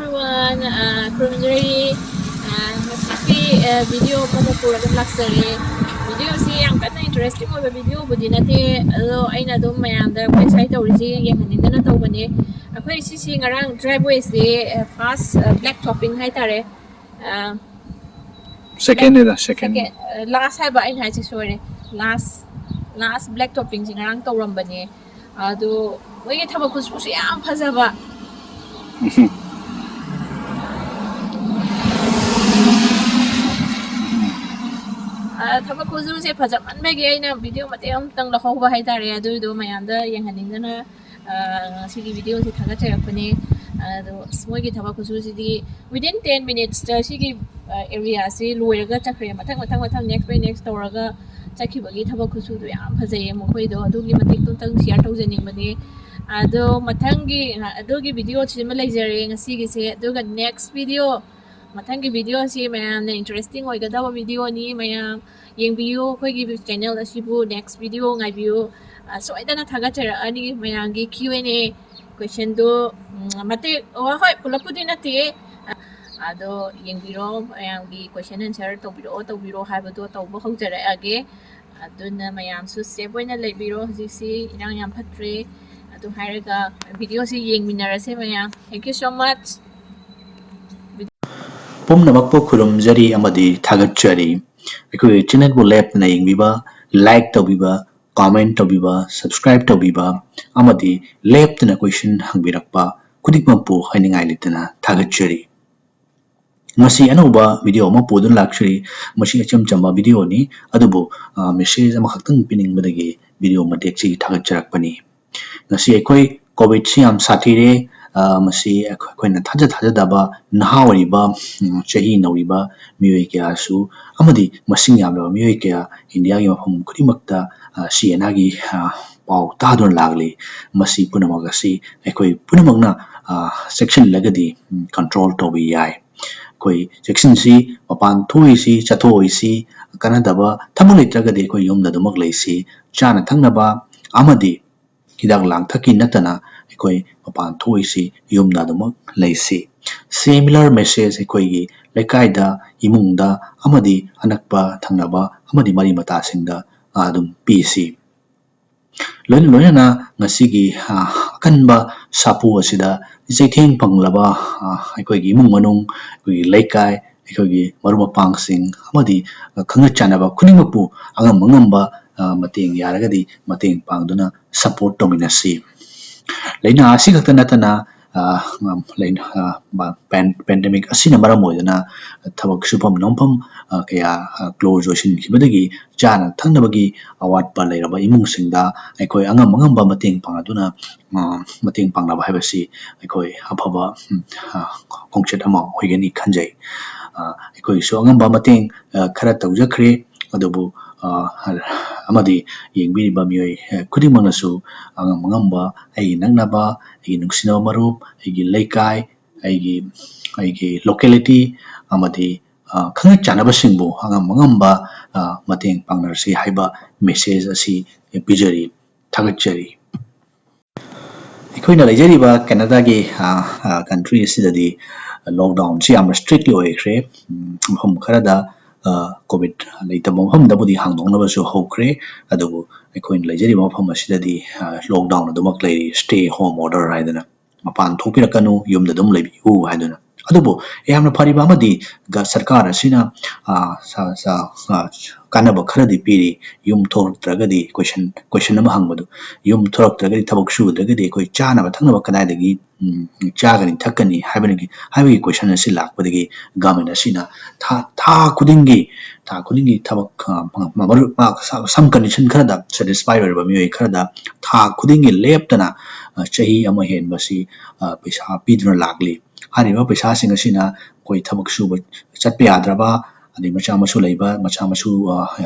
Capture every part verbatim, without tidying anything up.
Everyone, ꯑ, ꯈꯨꯔꯨꯝꯖꯔꯤ꯫ ꯑ, ꯉꯁꯤꯁꯤ, ꯑ, video ꯑꯃ ꯄꯨꯔꯒ ꯂꯥꯛꯆꯔꯦ꯫ Video ꯁꯤ ꯌꯥꯝ ꯀꯟꯅ interesting ꯑꯣꯏꯕ video ꯕꯨꯗꯤ ꯅꯠꯇꯦ, ꯑꯗꯣ ꯑꯩꯅ ꯑꯗꯨꯝ ꯃꯌꯥꯝꯗ ꯑꯩꯈꯣꯏ ꯁ꯭ꯋꯥꯏ ꯇꯧꯔꯤꯁꯤ ꯌꯦꯡꯍꯟꯅꯤꯡꯗꯅ ꯇꯧꯕꯅꯦ꯫ ꯑꯩꯈꯣꯏ ꯁꯤꯁꯤ ꯉꯔꯥꯡ driveway ꯁꯦ, ꯑ, first, ꯑ, black topping ꯍꯥꯏꯇꯥꯔꯦ꯫ ꯑ, second ꯅꯤꯗ, second꯫ Second, ꯑ, last ꯍꯥꯏꯕ ꯑꯩꯅ ꯍꯥꯏꯁꯦ, ꯁꯣꯏꯔꯦ꯫ Last, last black topping ꯁꯦ ꯉꯔꯥꯡ ꯇꯧꯔꯝꯕꯅꯦ꯫ ꯑꯗꯣ ꯃꯣꯏꯒꯤ ꯊꯕꯛ ꯈꯨꯁꯨꯁꯦ ꯌꯥꯝ ꯐꯖꯕ꯫ ꯑ, ꯊꯕꯛ ꯈꯨꯁꯨꯁꯦ ꯐꯖꯃꯟꯕꯒꯤ ꯑꯩꯅ video ꯃꯇꯦꯛ ꯑꯃꯇꯪ ꯂꯧꯍꯧꯕ ꯍꯥꯏꯇꯥꯔꯦ, ꯑꯗꯨꯏꯗꯣ ꯃꯌꯥꯝꯗ ꯌꯦꯡꯍꯟꯅꯤꯡꯗꯅ, ꯑ, ꯉꯁꯤꯒꯤ video ꯁꯦ ꯊꯥꯒꯠꯆꯔꯛꯄꯅꯦ꯫ ꯑꯗꯣ ꯑꯁ, ꯃꯣꯏꯒꯤ ꯊꯕꯛ ꯈꯨꯁꯨꯁꯤꯗꯤ within ten minutes ꯇ ꯁꯤꯒꯤ, ꯑ, area ꯁꯤ ꯂꯣꯏꯔꯒ ꯆꯠꯈ꯭ꯔꯦ꯫ ꯃꯊꯪ, ꯃꯊꯪ, ꯃꯊꯪ, next by next ꯇꯧꯔꯒ ꯆꯠꯈꯤꯕꯒꯤ ꯊꯕꯛ ꯈꯨꯁꯨꯗꯣ ꯌꯥꯝ ꯐꯖꯩꯌꯦ ꯃꯈꯣꯏꯗꯣ꯫ ꯑꯗꯨꯒꯤ ꯃꯇꯦꯛꯇꯣ ꯑꯃꯇꯪ share ꯇꯧꯖꯅꯤꯡꯕꯅꯦ꯫ ꯑꯗꯣ ꯃꯊꯪꯒꯤ, ꯑ, ꯑꯗꯨꯒꯤ video ꯁꯤꯃ ꯂꯩꯖꯔꯦ ꯉꯁꯤꯒꯤꯁꯦ꯫ ꯑꯗꯨꯒ next video, ꯃꯊꯪꯒꯤ video ꯁꯤ ꯃꯌꯥꯝꯅ interesting ꯑꯣꯏꯒꯗꯕ video ꯅꯤ꯫ ꯃꯌꯥꯝ ꯌꯦꯡꯕꯤꯌꯨ ꯑꯩꯈꯣꯏꯒꯤ channel ꯑꯁꯤꯕꯨ꯫ Next video ꯉꯥꯏꯕꯤꯌꯨ꯫ ꯑ, ꯁꯣꯏꯗꯅ ꯊꯥꯒꯠꯆꯔꯛꯑꯅꯤ ꯃꯌꯥꯝꯒꯤ Q and A question ꯗꯣ, ꯎꯝ, ꯃꯇꯦꯛ, ꯑꯣ, ꯍꯣꯏ, ꯄꯨꯂꯞꯄꯨꯗꯤ ꯅꯠꯇꯦ꯫ ꯑ, ꯑꯗꯣ ꯌꯦꯡꯕꯤꯔꯣ, ꯃꯌꯥꯝꯒꯤ question answer ꯇꯧꯕꯤꯔꯛꯑꯣ, ꯇꯧꯕꯤꯔꯣ ꯍꯥꯏꯕꯗꯣ ꯇꯧꯕ ꯍꯧꯖꯔꯛꯑꯒꯦ꯫ ꯑꯗꯨꯅ ꯃꯌꯥꯝꯁꯨ safe ꯑꯣꯏꯅ ꯂꯩꯕꯤꯔꯣ꯫ ꯍꯧꯖꯤꯛꯁꯤ ꯏꯔꯥꯡ ꯌꯥꯝ ꯐꯠꯇ꯭ꯔꯦ꯫ ꯑꯗꯨ ꯍꯥꯏꯔꯒ video ꯁꯤ ꯌꯦꯡꯃꯤꯟꯅꯔꯁꯦ ꯃꯌꯥꯝ꯫ Thank you so much꯫ ꯄꯨꯝꯅꯃꯛꯄꯨ ꯈꯨꯔꯨꯝꯖꯔꯤ ꯑꯃꯗꯤ ꯊꯥꯒꯠꯆꯔꯤ꯫ ꯑꯩꯈꯣꯏꯒꯤ channel ꯕꯨ ꯂꯦꯞꯇꯅ ꯌꯦꯡꯕꯤꯕ, like ꯇꯧꯕꯤꯕ, comment ꯇꯧꯕꯤꯕ, subscribe ꯇꯧꯕꯤꯕ ꯑꯃꯗꯤ ꯂꯦꯞꯇꯅ question ꯍꯪꯕꯤꯔꯛꯄ ꯈꯨꯗꯤꯡꯃꯛꯄꯨ ꯍꯥꯏꯅꯤꯡꯉꯥꯏ ꯂꯩꯇꯅ ꯊꯥꯒꯠꯆꯔꯤ꯫ ꯉꯁꯤ ꯑꯅꯧꯕ video ꯑꯃ ꯄꯨꯗꯨꯅ ꯂꯥꯛꯆꯔꯤ꯫ ꯃꯁꯤ ꯑꯆꯝ ꯆꯝꯕ video ꯅꯤ, ꯑꯗꯨꯕꯨ, ꯑ, message ꯑꯃꯈꯛꯇꯪ ꯄꯤꯅꯤꯡꯕꯗꯒꯤ video ꯃꯇꯦꯛꯁꯤ ꯊꯥꯒꯠꯆꯔꯛꯄꯅꯤ꯫ ꯉꯁꯤ ꯑꯩꯈꯣꯏ COVID ꯁꯤ ꯌꯥꯝ ꯁꯥꯊꯤꯔꯦ꯫ ꯑ, ꯃꯁꯤ ꯑꯩꯈꯣꯏ, ꯑꯩꯈꯣꯏꯅ ꯊꯥꯖ ꯊꯥꯖꯗꯕ ꯅꯍꯥ ꯑꯣꯏꯔꯤꯕ, ꯎꯝ, ꯆꯍꯤ ꯅꯧꯔꯤꯕ ꯃꯤꯑꯣꯏ ꯀꯌꯥꯁꯨ ꯑꯃꯗꯤ ꯃꯁꯤꯡ ꯌꯥꯝꯂꯕ ꯃꯤꯑꯣꯏ ꯀꯌꯥ ꯏꯟꯗꯤꯌꯥꯒꯤ ꯃꯐꯝ ꯈꯨꯗꯤꯡꯃꯛꯇ, ꯑ, ꯁꯤ ꯑꯅꯥꯒꯤ, ꯑ, ꯄꯥꯎ ꯇꯥꯗꯨꯅ ꯂꯥꯛꯂꯤ꯫ ꯃꯁꯤ ꯄꯨꯝꯅꯃꯛ ꯑꯁꯤ ꯑꯩꯈꯣꯏ ꯄꯨꯝꯅꯃꯛꯅ, ꯑ, ꯆꯦꯛꯁꯤꯜꯂꯒꯗꯤ, ꯎꯝ, control ꯇꯧꯕ ꯌꯥꯏ꯫ ꯑꯩꯈꯣꯏ ꯆꯦꯛꯁꯤꯟꯁꯤ, ꯃꯄꯥꯟ ꯊꯣꯛꯏꯁꯤ, ꯆꯠꯊꯣꯛꯏꯁꯤ, ꯀꯥꯟꯅꯗꯕ ꯊꯕꯛ ꯂꯩꯇ꯭ꯔꯒꯗꯤ ꯑꯩꯈꯣꯏ ꯌꯨꯝꯗ ꯑꯗꯨꯃꯛ ꯂꯩꯁꯤ꯫ ꯆꯥꯅ ꯊꯛꯅꯕ ꯑꯃꯗꯤ ꯍꯤꯗꯥꯛ ꯂꯥꯡꯊꯛꯀꯤ ꯅꯠꯇꯅ ꯑꯩꯈꯣꯏ ꯃꯄꯥꯟ ꯊꯣꯛꯏꯁꯤ, ꯌꯨꯝꯗ ꯑꯗꯨꯃꯛ ꯂꯩꯁꯤ꯫ Similar message ꯑꯩꯈꯣꯏꯒꯤ ꯂꯩꯀꯥꯏꯗ, ꯏꯃꯨꯡꯗ ꯑꯃꯗꯤ ꯑꯅꯛꯄ ꯊꯪꯅꯕ ꯑꯃꯗꯤ ꯃꯔꯤ ꯃꯇꯥꯁꯤꯡꯗ ꯑꯗꯨꯝ ꯄꯤꯁꯤ꯫ ꯂꯣꯏꯅ ꯂꯣꯏꯅꯅ ꯉꯁꯤꯒꯤ, ꯑ, ꯑꯀꯟꯕ ꯁꯥꯐꯨ ꯑꯁꯤꯗ ꯆꯩꯊꯦꯡ ꯐꯪꯂꯕ, ꯑ, ꯑꯩꯈꯣꯏꯒꯤ ꯏꯃꯨꯡ ꯃꯅꯨꯡ, ꯑꯩꯈꯣꯏꯒꯤ ꯂꯩꯀꯥꯏ, ꯑꯩꯈꯣꯏꯒꯤ ꯃꯔꯨꯞ ꯃꯄꯥꯡꯁꯤꯡ ꯑꯃꯗꯤ ꯈꯪꯅ ꯆꯥꯟꯅꯕ ꯈꯨꯗꯤꯡꯃꯛꯄꯨ ꯑꯉꯝ ꯑꯉꯝꯕ, ꯑ, ꯃꯇꯦꯡ ꯌꯥꯔꯒꯗꯤ ꯃꯇꯦꯡ ꯄꯥꯡꯗꯨꯅ support ꯇꯧꯃꯤꯟꯅꯁꯤ꯫ ꯂꯥꯏꯅꯥ ꯑꯁꯤ ꯈꯛꯇ ꯅꯠꯇꯅ, ꯑ, ꯂꯥꯏꯅꯥ, ꯑ, ꯄꯦꯟ-, pandemic ꯑꯁꯤꯅ ꯃꯔꯝ ꯑꯣꯏꯗꯨꯅ ꯊꯕꯛ ꯁꯨꯐꯝ ꯅꯣꯝꯐꯝ, ꯑ, ꯀꯌꯥ, ꯑ, close ꯑꯣꯏꯁꯤꯟꯈꯤꯕꯗꯒꯤ ꯆꯥꯅ ꯊꯛꯅꯕꯒꯤ ꯑꯋꯥꯠꯄ ꯂꯩꯔꯕ ꯏꯃꯨꯡꯁꯤꯡꯗ ꯑꯩꯈꯣꯏ ꯑꯉꯝ ꯑꯉꯝꯕ ꯃꯇꯦꯡ ꯄꯥꯡꯅꯗꯨꯅ, ꯑ, ꯃꯇꯦꯡ ꯄꯥꯡꯅꯕ ꯍꯥꯏꯕꯁꯤ ꯑꯩꯈꯣꯏ ꯑꯐꯕ, ꯎꯝ, ꯑ, ꯈꯣꯡꯆꯠ ꯑꯃ ꯑꯣꯏꯒꯅꯤ ꯈꯟꯖꯩ꯫ ꯑ, ꯑꯩꯈꯣꯏꯒꯤꯁꯨ ꯑꯉꯝꯕ ꯃꯇꯦꯡ, ꯑ, ꯈꯔ ꯇꯧꯖꯈ꯭ꯔꯦ, ꯑꯗꯨꯕꯨ, ꯑ, ꯑꯃꯗꯤ ꯌꯦꯡꯕꯤꯔꯤꯕ ꯃꯤꯑꯣꯏ, ꯑ, ꯈꯨꯗꯤꯡꯃꯛꯅꯁꯨ ꯑꯉꯝ ꯑꯉꯝꯕ ꯑꯩꯒꯤ ꯅꯛꯅꯕ, ꯑꯩꯒꯤ ꯅꯨꯡꯁꯤꯅꯕ ꯃꯔꯨꯞ, ꯑꯩꯒꯤ ꯂꯩꯀꯥꯏ, ꯑꯩꯒꯤ, ꯑꯩꯒꯤ locality ꯑꯃꯗꯤ, ꯑ, ꯈꯪꯅ ꯆꯥꯟꯅꯕꯁꯤꯡꯕꯨ ꯑꯉꯝ ꯑꯉꯝꯕ, ꯑ, ꯃꯇꯦꯡ ꯄꯥꯡꯅꯔꯁꯤ ꯍꯥꯏꯕ message ꯑꯁꯤ ꯄꯤꯖꯔꯤ꯫ ꯊꯥꯒꯠꯆꯔꯤ꯫ ꯑꯩꯈꯣꯏꯅ ꯂꯩꯖꯔꯤꯕ ꯀꯦꯅꯥꯗꯥꯒꯤ, ꯑ, ꯑ, country ꯑꯁꯤꯗꯗꯤ lockdown ꯁꯤ ꯌꯥꯝꯅ strictly ꯑꯣꯏꯈ꯭ꯔꯦ꯫ ꯎꯝ, ꯃꯐꯝ ꯈꯔꯗ, ꯑ, COVID ꯂꯩꯇꯕ ꯃꯐꯝꯗꯕꯨꯗꯤ ꯍꯥꯡꯗꯣꯛꯅꯕꯁꯨ ꯍꯧꯈ꯭ꯔꯦ, ꯑꯗꯨꯕꯨ ꯑꯩꯈꯣꯏꯅ ꯂꯩꯖꯔꯤꯕ ꯃꯐꯝ ꯑꯁꯤꯗꯗꯤ, ꯑ, lockdown ꯑꯗꯨꯃꯛ ꯂꯩꯔꯤ, stay home order ꯍꯥꯏꯗꯅ꯫ ꯃꯄꯥꯟ ꯊꯣꯛꯄꯤꯔꯛꯀꯅꯨ, ꯌꯨꯝꯗ ꯑꯗꯨꯝ ꯂꯩꯕꯤꯌꯨ ꯍꯥꯏꯗꯨꯅ꯫ ꯑꯗꯨꯕꯨ ꯌꯥꯝꯅ ꯐꯔꯤꯕ ꯑꯃꯗꯤ ꯒ-, ꯁꯔꯀꯥꯔ ꯑꯁꯤꯅ, ꯑ, ꯁ-, ꯁ-, ꯑ, ꯀꯥꯟꯅꯕ ꯈꯔꯗꯤ ꯄꯤꯔꯤ꯫ ꯌꯨꯝ ꯊꯣꯛꯂꯛꯇ꯭ꯔꯒꯗꯤ question, question ꯑꯃ ꯍꯪꯕꯗꯨ, ꯌꯨꯝ ꯊꯣꯛꯂꯛꯇ꯭ꯔꯒꯗꯤ, ꯊꯕꯛ ꯁꯨꯗ꯭ꯔꯒꯗꯤ ꯑꯩꯈꯣꯏ ꯆꯥꯅꯕ ꯊꯛꯅꯕ ꯀꯗꯥꯏꯗꯒꯤ, ꯎꯝ, ꯆꯥꯒꯅꯤ, ꯊꯛꯀꯅꯤ ꯍꯥꯏꯕꯒꯤ, ꯍꯥꯏꯕꯒꯤ question ꯑꯁꯤ ꯂꯥꯛꯄꯗꯒꯤ government ꯑꯁꯤꯅ ꯊꯥ, ꯊꯥ ꯈꯨꯗꯤꯡꯒꯤ, ꯊꯥ ꯈꯨꯗꯤꯡꯒꯤ ꯊꯕꯛ, ꯑ, ꯃ-, ꯃ-, ꯃꯔꯨꯞ, ꯑ, some condition ꯈꯔꯗ satisfy ꯑꯣꯏꯔꯕ ꯃꯤꯑꯣꯏ ꯈꯔꯗ ꯊꯥ ꯈꯨꯗꯤꯡꯒꯤ ꯂꯦꯞꯇꯅ, ꯑ, ꯆꯍꯤ ꯑꯃ ꯍꯦꯟꯕꯁꯤ, ꯑ, ꯄꯩꯁꯥ ꯄꯤꯗꯨꯅ ꯂꯥꯛꯂꯤ꯫ ꯍꯥꯏꯔꯤꯕ ꯄꯩꯁꯥꯁꯤꯡ ꯑꯁꯤꯅ ꯑꯩꯈꯣꯏ ꯊꯕꯛ ꯁꯨꯕ ꯆꯠꯄ ꯌꯥꯗ꯭ꯔꯕ, ꯑꯗꯩ ꯃꯆꯥ ꯃꯁꯨ ꯂꯩꯕ, ꯃꯆꯥ ꯃꯁꯨ, ꯑ,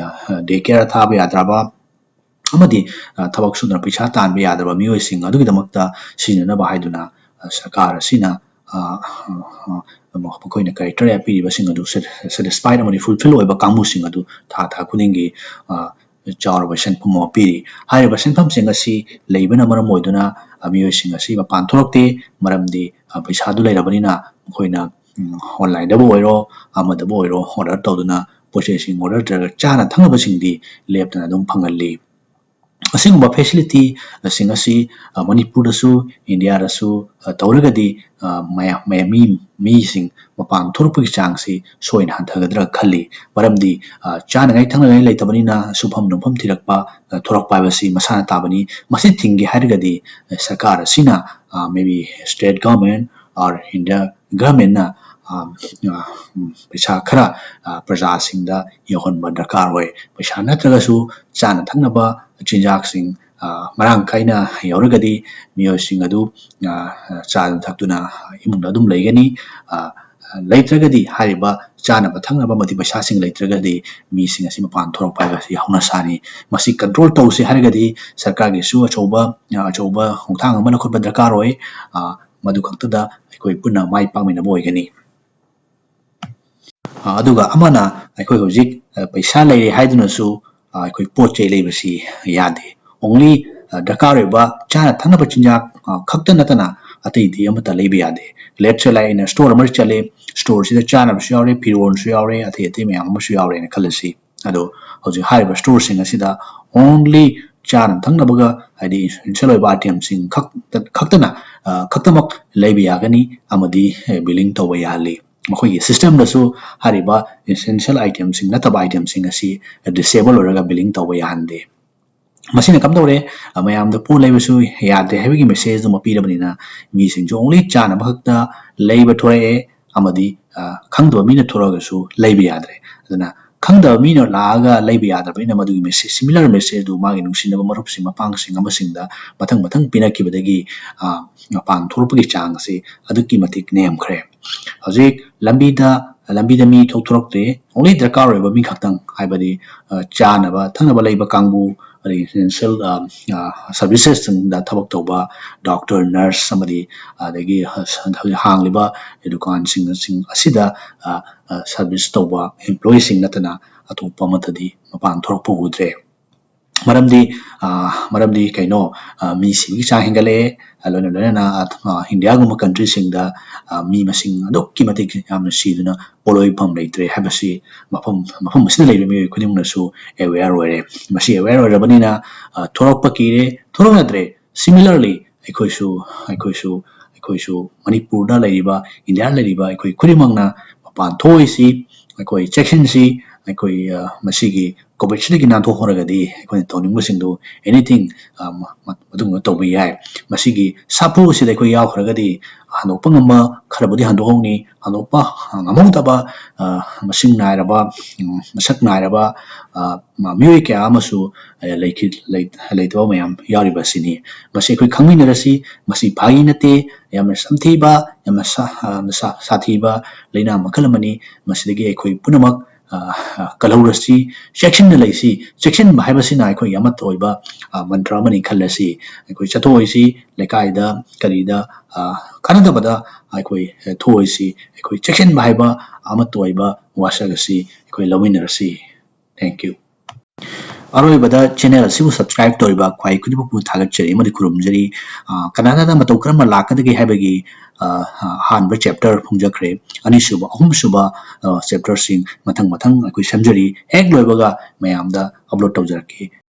ꯑ, day care ꯊꯥꯕ ꯌꯥꯗ꯭ꯔꯕ, ꯑꯃꯗꯤ, ꯑ, ꯊꯕꯛ ꯁꯨꯗꯅ ꯄꯩꯁꯥ ꯇꯥꯟꯕ ꯌꯥꯗ꯭ꯔꯕ ꯃꯤꯑꯣꯏꯁꯤꯡ ꯑꯗꯨꯒꯤꯗꯃꯛꯇ ꯁꯤꯖꯤꯟꯅꯅꯕ ꯍꯥꯏꯗꯨꯅ, ꯑ, ꯁꯔꯀꯥꯔ ꯑꯁꯤꯅ, ꯑ, ꯑ, ꯑ, ꯃꯈꯣꯏꯅ criteria ꯄꯤꯔꯤꯕꯁꯤꯡ ꯑꯗꯨ sat-, satisfied ꯑꯃꯗꯤ fulfill ꯑꯣꯏꯕ ꯀꯥꯡꯕꯨꯁꯤꯡ ꯑꯗꯨ ꯊꯥ ꯊꯥ ꯈꯨꯗꯤꯡꯒꯤ, ꯑ, ꯆꯥꯎꯔꯕ ꯁꯦꯟꯐꯝ ꯑꯃ ꯄꯤꯔꯤ꯫ ꯍꯥꯏꯔꯤꯕ ꯁꯦꯟꯐꯝꯁꯤꯡ ꯑꯁꯤ ꯂꯩꯕꯅ ꯃꯔꯝ ꯑꯣꯏꯗꯨꯅ, ꯑ, ꯃꯤꯑꯣꯏꯁꯤꯡ ꯑꯁꯤ ꯃꯄꯥꯟ ꯊꯣꯛꯂꯛꯇꯦ, ꯃꯔꯝꯗꯤ ꯑ, ꯄꯩꯁꯥꯗꯨ ꯂꯩꯔꯕꯅꯤꯅ ꯃꯈꯣꯏꯅ, ꯎꯝ, online-ꯗꯕꯨ ꯑꯣꯏꯔꯣ, ꯑꯃꯗꯕꯨ ꯑꯣꯏꯔꯣ, order ꯇꯧꯗꯨꯅ ꯄꯣꯠ ꯆꯩꯁꯤꯡ order ꯇꯧꯔꯒ ꯆꯥꯅ ꯊꯛꯅꯕꯁꯤꯡꯗꯤ ꯂꯦꯞꯇꯅ ꯑꯗꯨꯝ ꯐꯪꯍꯜꯂꯤ꯫ ꯑꯁꯤꯒꯨꯝꯕ facility-ꯁꯤꯡ ꯑꯁꯤ, ꯑ, ꯃꯅꯤꯄꯨꯔꯗꯁꯨ, ꯏꯟꯗꯤꯌꯥꯗꯁꯨ, ꯑ, ꯇꯧꯔꯒꯗꯤ, ꯑ, ꯃꯌꯥꯝ, ꯃꯌꯥꯝ, ꯃꯤ, ꯃꯤꯁꯤꯡ ꯃꯄꯥꯟ ꯊꯣꯛꯂꯛꯄꯒꯤ ꯆꯥꯡꯁꯤ ꯁꯣꯏꯅ ꯍꯟꯊꯒꯗ꯭ꯔꯥ ꯈꯜꯂꯤ꯫ ꯃꯔꯝꯗꯤ, ꯑ, ꯆꯥꯅꯉꯥꯏ ꯊꯛꯅꯉꯥꯏ ꯂꯩꯇꯕꯅꯤꯅ ꯁꯨꯐꯝ ꯅꯣꯝꯐꯝ ꯊꯤꯔꯛꯄ, ꯑ, ꯊꯣꯔꯛꯄ ꯍꯥꯏꯕꯁꯤ ꯃꯁꯥꯅ ꯇꯥꯕꯅꯤ꯫ ꯃꯁꯤ ꯊꯤꯡꯒꯦ ꯍꯥꯏꯔꯒꯗꯤ, ꯑ, ꯁꯔꯀꯥꯔ ꯑꯁꯤꯅ, ꯑ, maybe state government or India government-ꯅ, ꯑ, ꯑ, ꯄꯩꯁꯥ ꯈꯔ, ꯑ, ꯄ꯭ꯔꯖꯥꯁꯤꯡꯗ ꯌꯧꯍꯟꯕ ꯗꯔꯀꯥꯔ ꯑꯣꯏ꯫ ꯄꯩꯁꯥ ꯅꯠꯇ꯭ꯔꯒꯁꯨ ꯆꯥꯅ ꯊꯛꯅꯕ ꯆꯤꯟꯖꯥꯛꯁꯤꯡ, ꯑ, ꯃꯔꯥꯡ ꯀꯥꯏꯅ ꯌꯧꯔꯒꯗꯤ ꯃꯤꯑꯣꯏꯁꯤꯡ ꯑꯗꯨ, ꯑ, ꯆꯥꯗꯨꯅ ꯊꯛꯇꯨꯅ ꯏꯃꯨꯡꯗ ꯑꯗꯨꯝ ꯂꯩꯒꯅꯤ꯫ ꯑ, ꯂꯩꯇ꯭ꯔꯒꯗꯤ ꯍꯥꯏꯔꯤꯕ ꯆꯥꯅꯕ ꯊꯛꯅꯕ ꯑꯃꯗꯤ ꯄꯩꯁꯥꯁꯤꯡ ꯂꯩꯇ꯭ꯔꯒꯗꯤ ꯃꯤꯁꯤꯡ ꯑꯁꯤ ꯃꯄꯥꯟ ꯊꯣꯔꯛꯄ ꯍꯥꯏꯕꯁꯤ ꯍꯧꯅ ꯁꯥꯅꯤ꯫ ꯃꯁꯤ control ꯇꯧꯁꯤ ꯍꯥꯏꯔꯒꯗꯤ ꯁꯔꯀꯥꯔꯒꯤꯁꯨ ꯑꯆꯧꯕ, ꯑ, ꯑꯆꯧꯕ ꯈꯣꯡꯊꯥꯡ ꯑꯃ ꯂꯧꯈꯠꯄ ꯗꯔꯀꯥꯔ ꯑꯣꯏ꯫ ꯑ, ꯃꯗꯨ ꯈꯛꯇꯗ ꯑꯩꯈꯣꯏ ꯄꯨꯟꯅ ꯃꯥꯏ ꯄꯥꯛꯃꯤꯟꯅꯕ ꯑꯣꯏꯒꯅꯤ꯫ ꯑ, ꯑꯗꯨꯒ ꯑꯃꯅ ꯑꯩꯈꯣꯏ ꯍꯧꯖꯤꯛ, ꯑ, ꯄꯩꯁꯥ ꯂꯩꯔꯦ ꯍꯥꯏꯗꯨꯅꯁꯨ, ꯑ, ꯑꯩꯈꯣꯏ ꯄꯣꯠ ꯆꯩ ꯂꯩꯕꯁꯤ ꯌꯥꯗꯦ꯫ Only, ꯑ, ꯗꯔꯀꯥꯔ ꯑꯣꯏꯕ ꯆꯥꯅ ꯊꯛꯅꯕ ꯆꯤꯟꯖꯥꯛ, ꯑ, ꯈꯛꯇ ꯅꯠꯇꯅ ꯑꯇꯩꯗꯤ ꯑꯃꯠꯇ ꯂꯩꯕ ꯌꯥꯗꯦ꯫ Let's say, like, ꯑꯩꯅ store ꯑꯃ ꯆꯠꯂꯦ, store-ꯁꯤꯗ ꯆꯥꯅꯕꯁꯨ ꯌꯥꯎꯔꯦ, ꯐꯤꯔꯣꯜꯁꯨ ꯌꯥꯎꯔꯦ, ꯑꯇꯩ ꯑꯇꯩ ꯃꯌꯥꯝ ꯑꯃꯁꯨ ꯌꯥꯎꯔꯦꯅ ꯈꯜꯂꯁꯤ꯫ ꯑꯗꯣ ꯍꯧꯖꯤꯛ ꯍꯥꯏꯔꯤꯕ store-ꯁꯤꯡ ꯑꯁꯤꯗ only ꯆꯥꯅ ꯊꯛꯅꯕꯒ, ꯍꯥꯏꯗꯤ essential ꯑꯣꯏꯕ item-ꯁꯤꯡ ꯈꯛꯇ, ꯈꯛꯇꯅ, ꯑ, ꯈꯛꯇꯃꯛ ꯂꯩꯕ ꯌꯥꯒꯅꯤ ꯑꯃꯗꯤ, ꯑ, billing ꯇꯧꯕ ꯌꯥꯍꯜꯂꯤ꯫ ꯃꯈꯣꯏꯒꯤ system-ꯗꯁꯨ ꯍꯥꯏꯔꯤꯕ essential item-ꯁꯤꯡ ꯅꯠꯇꯕ item-ꯁꯤꯡ ꯑꯁꯤ disable ꯑꯣꯏꯔꯒ billing ꯇꯧꯕ ꯌꯥꯍꯟꯗꯦ꯫ ꯃꯁꯤꯅ ꯀꯝꯗꯧꯔꯦ? ꯑ, ꯃꯌꯥꯝꯗ ꯄꯣꯠ ꯂꯩꯕꯁꯨ ꯌꯥꯗꯦ ꯍꯥꯏꯕꯒꯤ message ꯑꯃ ꯄꯤꯔꯕꯅꯤꯅ ꯃꯤꯁꯤꯡꯁꯨ only ꯆꯥꯅꯕ ꯈꯛꯇ ꯂꯩꯕ ꯊꯣꯔꯛꯑꯦ, ꯑꯃꯗꯤ, ꯑ, ꯈꯪꯗꯕ ꯃꯤꯅ ꯊꯣꯔꯛꯑꯒꯁꯨ ꯂꯩꯕ ꯌꯥꯗ꯭ꯔꯦ꯫ ꯑꯗꯨꯅ ꯈꯪꯗꯕ ꯃꯤꯅ ꯂꯥꯛꯑꯒ ꯂꯩꯕ ꯌꯥꯗ꯭ꯔꯕꯅꯤꯅ ꯃꯗꯨꯒꯤ message, similar message-ꯗꯨ ꯃꯥꯒꯤ ꯅꯨꯡꯁꯤꯅꯕ ꯃꯔꯨꯞꯁꯤꯡ, ꯃꯄꯥꯡꯁꯤꯡ ꯑꯃꯁꯤꯡꯗ ꯃꯊꯪ ꯃꯊꯪ ꯄꯤꯅꯈꯤꯕꯗꯒꯤ, ꯑ, ꯃꯄꯥꯟ ꯊꯣꯛꯂꯛꯄꯒꯤ ꯆꯥꯡ ꯑꯁꯤ ꯑꯗꯨꯛꯀꯤ ꯃꯇꯤꯛ ꯅꯦꯝꯈ꯭ꯔꯦ꯫ ꯍꯧꯖꯤꯛ ꯂꯝꯕꯤꯗ, ꯂꯝꯕꯤꯗ ꯃꯤ ꯊꯣꯛ ꯊꯣꯔꯛꯇ꯭ꯔꯦ꯫ Only ꯗꯔꯀꯥꯔ ꯑꯣꯏꯕ ꯃꯤ ꯈꯛꯇꯪ, ꯍꯥꯏꯕꯗꯤ, ꯑ, ꯆꯥꯅꯕ ꯊꯛꯅꯕ ꯂꯩꯕ ꯀꯥꯡꯕꯨ, ꯑꯗꯒꯤ essential, ꯑ, ꯑ, services-ꯁꯤꯡꯗ ꯊꯕꯛ ꯇꯧꯕ doctor, nurse ꯑꯃꯗꯤ ꯑꯗꯒꯤ ꯍ-, ꯍꯧꯖꯤꯛ ꯍꯥꯡꯂꯤꯕ ꯗꯨꯀꯥꯟꯁꯤꯡ ꯑꯁꯤꯗ, ꯑ, ꯑ, service ꯇꯧꯕ employee-ꯁꯤꯡ ꯅꯠꯇꯅ ꯑꯇꯣꯞꯄ ꯑꯃꯠꯇꯗꯤ ꯃꯄꯥꯟ ꯊꯣꯛꯂꯛꯄ ꯎꯗ꯭ꯔꯦ꯫ ꯃꯔꯝꯗꯤ ꯃꯔꯝꯗꯤ ꯀꯩꯅꯣ, ꯃꯤ ꯁꯤꯕꯒꯤ ꯆꯥꯡ ꯍꯦꯟꯒꯠꯂꯛꯑꯦ꯫ ꯂꯣꯏꯅ ꯂꯣꯏꯅꯅ ꯏꯟꯗꯤꯌꯥꯒꯨꯝꯕ ꯀꯟꯇ꯭ꯔꯤꯁꯤꯡꯗ ꯃꯤ ꯃꯁꯤꯡ ꯑꯗꯨꯛꯀꯤ ꯃꯇꯤꯛ ꯌꯥꯝꯅ ꯁꯤꯗꯨꯅ ꯄꯣꯠꯂꯣꯏꯐꯝ ꯂꯩꯇ꯭ꯔꯦ ꯍꯥꯏꯕꯁꯤ ꯃꯐꯝ ꯃꯐꯝ ꯑꯁꯤꯗ ꯂꯩꯕ ꯃꯤꯑꯣꯏ ꯈꯨꯗꯤꯡꯃꯛꯅꯁꯨ ꯑꯦꯋꯦꯌꯔ ꯑꯣꯏꯔꯦ꯫ ꯃꯁꯤ ꯑꯦꯋꯦꯌꯔ ꯑꯣꯏꯔꯕꯅꯤꯅ ꯊꯣꯔꯛꯄ ꯀꯤꯔꯦ, ꯊꯣꯔꯛꯅꯗ꯭ꯔꯦ꯫ ꯁꯤꯃꯤꯂꯔꯂꯤ ꯑꯩꯈꯣꯏꯁꯨ ꯑꯩꯈꯣꯏꯁꯨ ꯑꯩꯈꯣꯏꯁꯨ ꯃꯅꯤꯄꯨꯔꯗ ꯂꯩꯔꯤꯕ, ꯏꯟꯗꯤꯌꯥꯗ ꯂꯩꯔꯤꯕ ꯑꯩꯈꯣꯏ ꯈꯨꯗꯤꯡꯃꯛꯅ ꯃꯄꯥꯟ ꯊꯣꯛꯑꯣꯏꯁꯤ, ꯑꯩꯈꯣꯏ ꯆꯦꯛꯁꯤꯟꯁꯤ꯫ ꯑꯩꯈꯣꯏ ꯃꯁꯤꯒꯤ ꯀꯣꯚꯤꯗꯁꯤꯗꯒꯤ ꯅꯥꯟꯊꯣꯛꯍꯧꯔꯒꯗꯤ ꯑꯩꯈꯣꯏꯅ ꯇꯧꯅꯤꯡꯕꯁꯤꯡꯗꯨ ꯑꯦꯅꯤꯊꯤꯡ ꯃꯗꯨꯒꯨꯝꯕ ꯇꯧꯕ ꯌꯥꯏ꯫ ꯃꯁꯤꯒꯤ ꯁꯥꯐꯨ ꯑꯁꯤꯗ ꯑꯩꯈꯣꯏ ꯌꯥꯎꯈ꯭ꯔꯒꯗꯤ ꯍꯟꯗꯣꯛꯄ ꯉꯝꯕ ꯈꯔꯕꯨꯗꯤ ꯍꯟꯗꯣꯛꯍꯧꯅꯤ, ꯍꯟꯗꯣꯛꯄ ꯉꯝꯍꯧꯗꯕ ꯃꯁꯤꯡ ꯅꯥꯏꯔꯕ, ꯃꯁꯛ ꯅꯥꯏꯔꯕ ꯃꯤꯑꯣꯏ ꯀꯌꯥ ꯑꯃꯁꯨ ꯂꯩꯈꯤ-, ꯂꯩ-, ꯂꯩꯇꯕ ꯃꯌꯥꯝ ꯌꯥꯎꯔꯤꯕ ꯑꯁꯤꯅꯤ꯫ ꯃꯁꯤ ꯑꯩꯈꯣꯏ ꯈꯪꯃꯤꯟꯅꯔꯁꯤ꯫ ꯃꯁꯤ ꯐꯥꯒꯤ ꯅꯠꯇꯦ꯫ ꯌꯥꯝꯅ ꯁꯥꯊꯤꯕ, ꯌꯥꯝꯅ ꯁꯥ-, ꯁꯥ-, ꯁꯥꯊꯤꯕ ꯂꯥꯏꯅꯥ ꯃꯈꯜ ꯑꯃꯅꯤ꯫ ꯃꯁꯤꯗꯒꯤ ꯑꯩꯈꯣꯏ ꯄꯨꯝꯅꯃꯛ ꯀꯜꯍꯧꯔꯁꯤ, ꯆꯦꯛꯁꯤꯟꯅ ꯂꯩꯁꯤ꯫ ꯆꯦꯛꯁꯤꯟꯕ ꯍꯥꯏꯕꯁꯤꯅ ꯑꯩꯈꯣꯏꯒꯤ ꯑꯃꯠꯇ ꯑꯣꯏꯕ ꯃꯟꯇ꯭ꯔ ꯑꯃꯅꯤ ꯈꯜꯂꯁꯤ꯫ ꯑꯩꯈꯣꯏ ꯆꯠꯊꯣꯛꯑꯣꯏꯁꯤ, ꯂꯩꯀꯥꯏꯗ ꯀꯔꯤꯗ ꯀꯥꯟꯅꯗꯕꯗ ꯑꯩꯈꯣꯏ ꯊꯣꯛꯑꯣꯏꯁꯤ꯫ ꯑꯩꯈꯣꯏ ꯆꯦꯛꯁꯤꯟꯕ ꯍꯥꯏꯕ ꯑꯃꯠꯇ ꯑꯣꯏꯕ ꯋꯥꯁꯛ ꯑꯁꯤ ꯑꯩꯈꯣꯏ ꯂꯧꯃꯤꯟꯅꯔꯁꯤ꯫ Thank you꯫ ꯑꯔꯣꯏꯕꯗ ꯆꯦꯅꯦꯜ ꯑꯁꯤꯕꯨ ꯁꯕꯁꯀ꯭ꯔꯥꯏꯕ ꯇꯧꯔꯤꯕ ꯈ꯭ꯋꯥꯏ ꯈꯨꯗꯤꯡꯃꯛꯄꯨ ꯊꯥꯒꯠꯆꯔꯤ ꯑꯃꯗꯤ ꯈꯨꯔꯨꯝꯖꯔꯤ꯫ ꯀꯅꯥꯗꯥꯗ ꯃꯇꯧ ꯀꯔꯝꯅ ꯂꯥꯛꯀꯗꯒꯦ ꯍꯥꯏꯕꯒꯤ ꯑꯍꯥꯟꯕ ꯆꯦꯞꯇꯔ ꯐꯣꯡꯖꯈ꯭ꯔꯦ꯫ ꯑꯅꯤꯁꯨꯕ, ꯑꯍꯨꯝꯁꯨꯕ ꯆꯦꯞꯇꯔꯁꯤꯡ ꯃꯊꯪ ꯃꯊꯪ ꯑꯩꯈꯣꯏ ꯁꯦꯝꯖꯔꯤ꯫ ꯍꯦꯛ ꯂꯣꯏꯕꯒ ꯃꯌꯥꯝꯗ ꯑꯞꯂꯣꯗ ꯇꯧꯖꯔꯛꯀꯦ꯫